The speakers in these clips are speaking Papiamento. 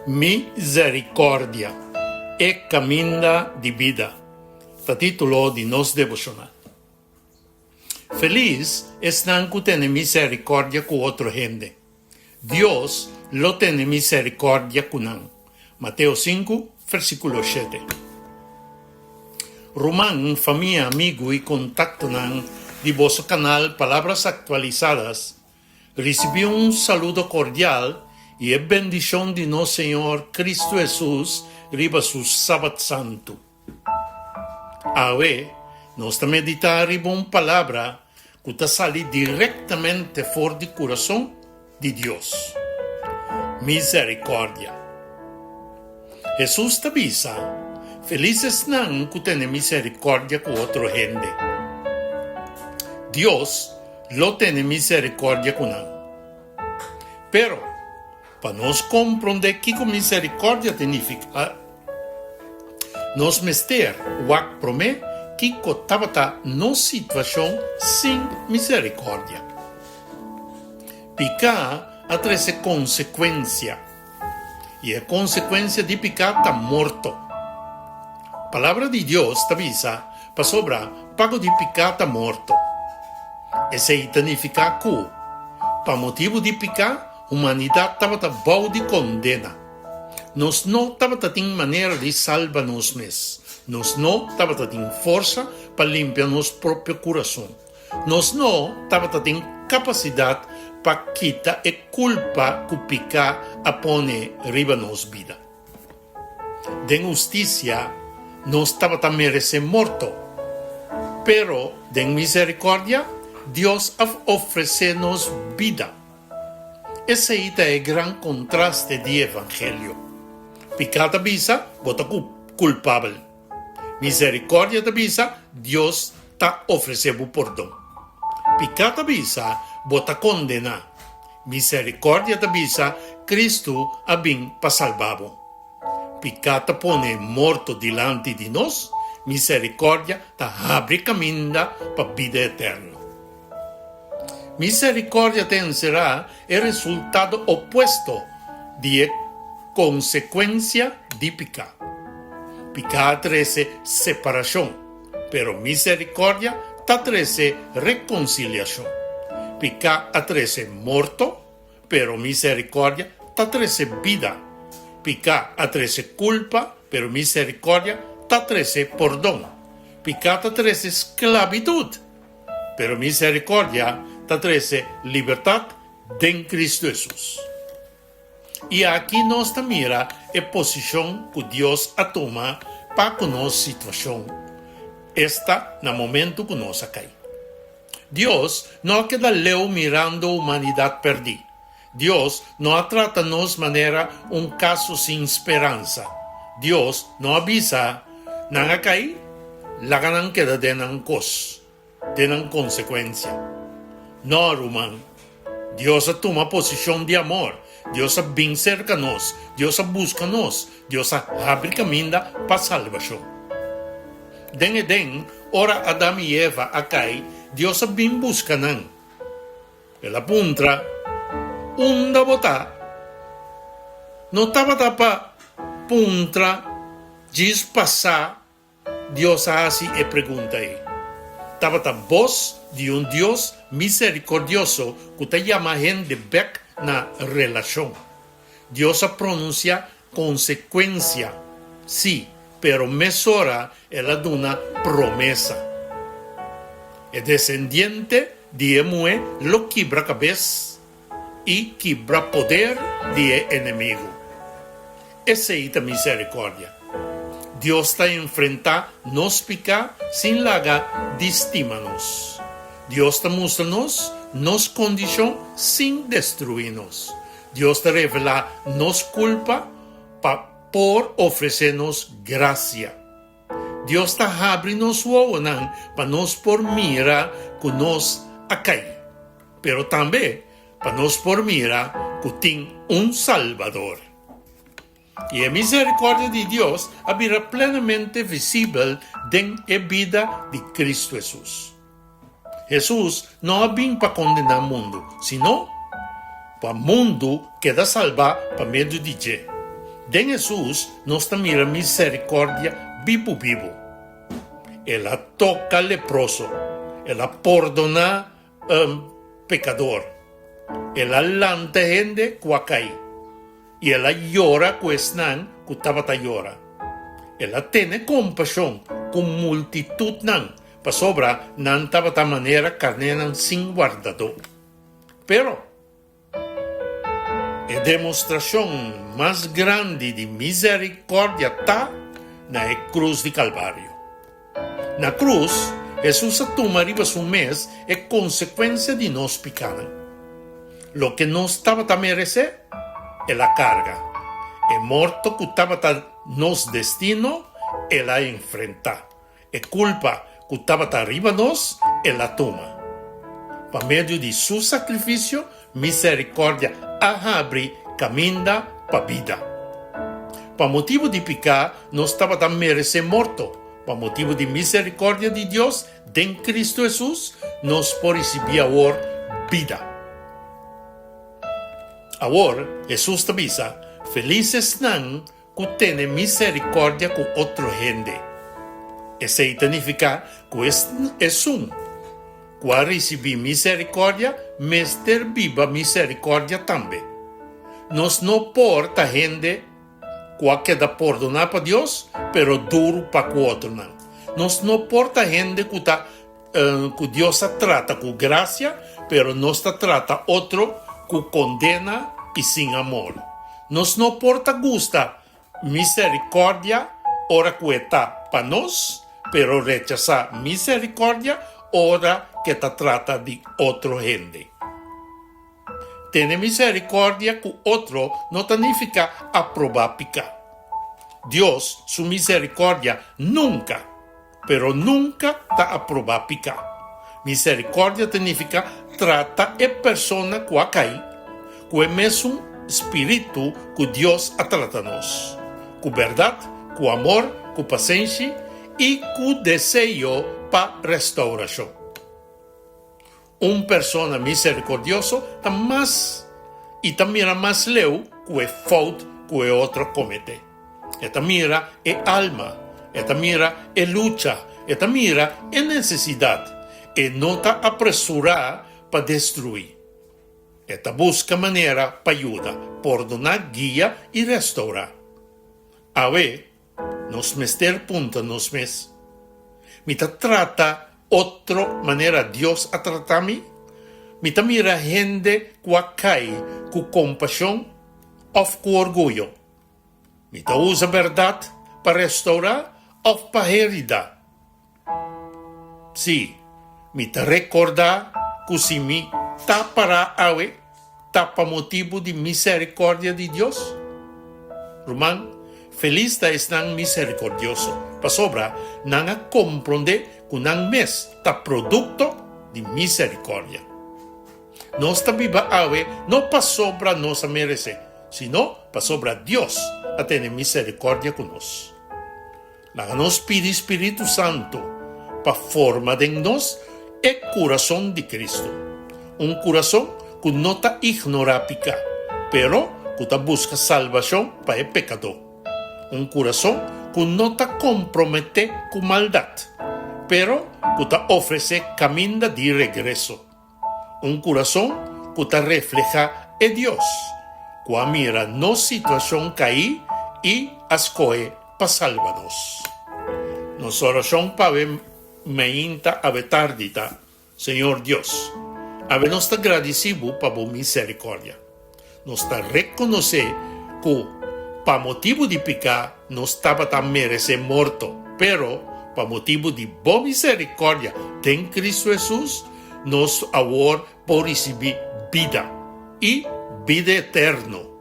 Misericordia, e caminda di bida, ta titulo di nos devocional. Feliz esnan cu tene misericordia cu otro hende. Dios lo tene misericordia cu nan. Mateo sinku, versiculo shete. Ruman, famia, amigu y contactonan di boso canal Palabras Actualizadas, Ricibi un saludo cordial y e bendicion di nos Señor Cristo Hesus riba su Sabat Santu. Awe nos ta medita riba un palabra cu ta sali directamente for di curason di Dios, misericordia. Hesus ta bisa, Felis esnan cu tene misericordia cu otro hende. Dios lo tene misericordia cu nan. Pero, pa nos comprende kico misericordia ta nifica, nos mester wak prome kico tabata nos situacion sin misericordia. Pica a trece consecuencia, i e consecuencia di pica ta morto. Palabra di Dios ta bisa, Pasobra pago di piká ta morto. Esei ta nifiká ku, pa motibu di piká, humanidat tabata bou di kondena. Nos no tabata tin manera di salba nos mes. Nos no tabata tin forsa pa limpia nos propio kurason. Nos no tabata tin kapasidat pa kita e kulpa ku piká a pone riba nos bida. Den hustisia nos tabata meresé morto, pero den miserikòrdia Dios a ofresé nos bida. Esei ta e gran kontraste di evangelio. Piká ta bisa bo ta kulpabel. Miserikòrdia ta bisa Dios ta ofresé bo pordon. Piká ta bisa bo ta kondená. Miserikòrdia ta bisa, Kristu a bin pa salba bo. Piká ta pone morto dilanti di nos, miserikòrdia ta habri kaminda pa bida eterno. Miserikòrdia ta enserá e resultado opuesto di e konsekuensia di piká. Piká a trese separashon. Pero misericordia ta trece reconciliacion. Pica a trece morto, pero misericordia ta trece bida. Pica a trece culpa, pero misericordia ta trece pordon. Pica ta trece sclavitud, pero misericordia ta trece libertad den Cristo Jesus. I aki nos ta mira e posishon ku Dios a tuma pa ku nos situashon, esta na momentu ku nos a kai. Dios no a keda leu mirando humanidat pèrdí. Dios no a trata nos manera un kaso sin speransa. Dios no a bisa, Nan a kai, laga nan keda den nan kos. Den nan konsekuensia. No, ruman. Dios a tuma posishon di amor. Dios a bin serka nos. Dios a buska nos. Dios a habri kaminda pa salbashon. Den Eden, ora Adam i Eva a kai, Dios a bin buska nan. El a puntra, Unda bo ta? No tabata pa puntra djis pasá Dios a hasi e pregunta ei. Tabata bos di un Dios miserikordioso ku ta yama hende bèk na relashon. Dios a pronunsiá konsekuensia, sí, pero mesora el a duna promesa. E desendiente di e muhé lo kibra kabes. i kibra poder di e enemigu. Esei ta miserikòrdia. Dios ta enfrentá nos piká sin laga di stima nos. Dios ta mustra nos nos kondishon sin destruí nos. Dios ta revelá nos kulpa pa por ofresé nos grasia. Dios ta habri nos wowonan pa nos por mira ku nos a kai, pero tambe pa nos por mira ku tin un Salbador. I e miserikòrdia di Dios a bira plenamente visibel den e bida di Kristu Hesus. Hesus no a bin pa kondená mundu, sino pa mundu keda salbá pa medio di dje. Den Hesus nos ta mira miserikòrdia bibu bibu. El a toka leproso, el a pordoná pekador, el a lanta hende ku a kai, i el a yora ku esnan ku tabata yora. El a tene kompashon ku multitutnan pasobra nan tabata manera karnénan sin wardadó. Pero, E demostrashon mas grandi di miserikòrdia ta na e krus di Kalvario. Na krus, Hesus a tuma riba su mes e konsekuensia di nos pikánan. Loke nos tabata meresé, el a karga. E morto ku tabata nos destino, el a enfrentá. E kulpa ku tabata riba nos, el a tuma. Pa medio di su sakrifisio, miserikòrdia a habri kaminda pa bida. Pa motibu di piká nos tabata meresé morto, pa motibu di miserikòrdia di Dios den Kristu Hesus, nos por risibí awor bida. Awor, Hesus ta bisa, Felis esnan Ku tene miserikòrdia ku otro hende. Esei ta nifiká ku esun ku a risibí miserikòrdia mester biba miserikòrdia tambe. Nos no por ta hende ku a keda pordoná pa Dios pero duru pa ku otronan. Nos no por ta hende ku ta ku Dios a trata ku grasia pero nos ta trata otro ku kondena i sin amor. Nos no por ta gusta miserikòrdia ora ku e ta pa nos, pero rechasá miserikòrdia ora ku e ta trata di otro hende. Tene miserikòrdia ku otro no ta nifiká aprobá piká. Dios su miserikòrdia nunka, pero nunka ta aprobá piká. Miserikòrdia ta nifiká trata e persona ku a kai ku e mesun spiritu ku Dios a trata nos, ku bèrdat, ku amor, ku pasenshi i ku deseo pa restourashon. Un persona miserikordioso ta mas i ta mira mas leu ku e fout ku e otro kometé. E ta mira e alma, e ta mira e lucha, e ta mira e nesesidat. E no ta apresurá pa destruí. E ta buska manera pa yuda, pordoná, guia i restourá. Awe, Nos mester punta nos mes, Mi ta trata otro manera Dios a trata mi? Mi ta mira hende ku a kai ku kompashon òf ku orguyo? Mi ta usa bèrdat pa restourá òf pa heridá? Sí, mi ta rekordá ku si mi ta pará awe, ta pa motibu di miserikòrdia di Dios. Ruman, felis ta esnan miserikòrdioso, pasobra nan a komprondé ku nan mes ta produkto di miserikòrdia. Nos ta biba awe no pasobra nos a meresé, sino pasobra Dios a tene miserikòrdia ku nos. Laga nos pidi Spiritu Santu pa forma den nos e kurason di Kristu, un kurason ku no ta ignorá piká, pero ku ta buska salbashon pa e pekadó, un kurason ku no ta komprometé ku maldat, pero ku ta ofresé kaminda di regreso. Un kurason ku ta reflehá e Dios ku a mira nos situashon kaí i a skohe pa salba nos. Nos orashon pa awe meinta awe tardi ta, Señor Dios, awe nos ta gradisí Bo pa Bo miserikòrdia. Nos ta rekonosé ku pa motibu di piká nos tabata meresé morto, pero pa motibu di Bo miserikòrdia den Kristu Hesus, nos awor por risibí bida i bida eterno.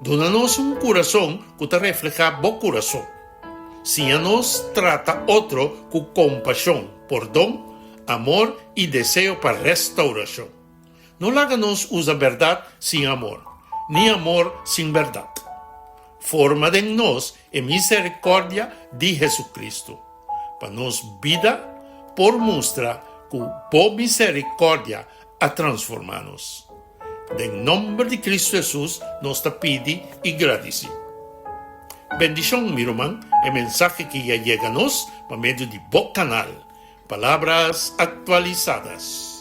Duna nos un kurason ku ta reflehá Bo kurason. Siña nos trata otro ku kompashon, pordon, amor i deseo pa restourashon. No laga nos usa bèrdat sin amor, ni amor sin bèrdat. Forma den nos e miserikòrdia di Hesucristo, pa nos bida por mustra ku Bo miserikòrdia a transformá nos. Den nòmber di Cristo Hesus nos ta pidi i gradisí. Bendishon, mi ruman, e mensahe ki a yega nos pa medio di bo kanal, Palabras Actualizadas.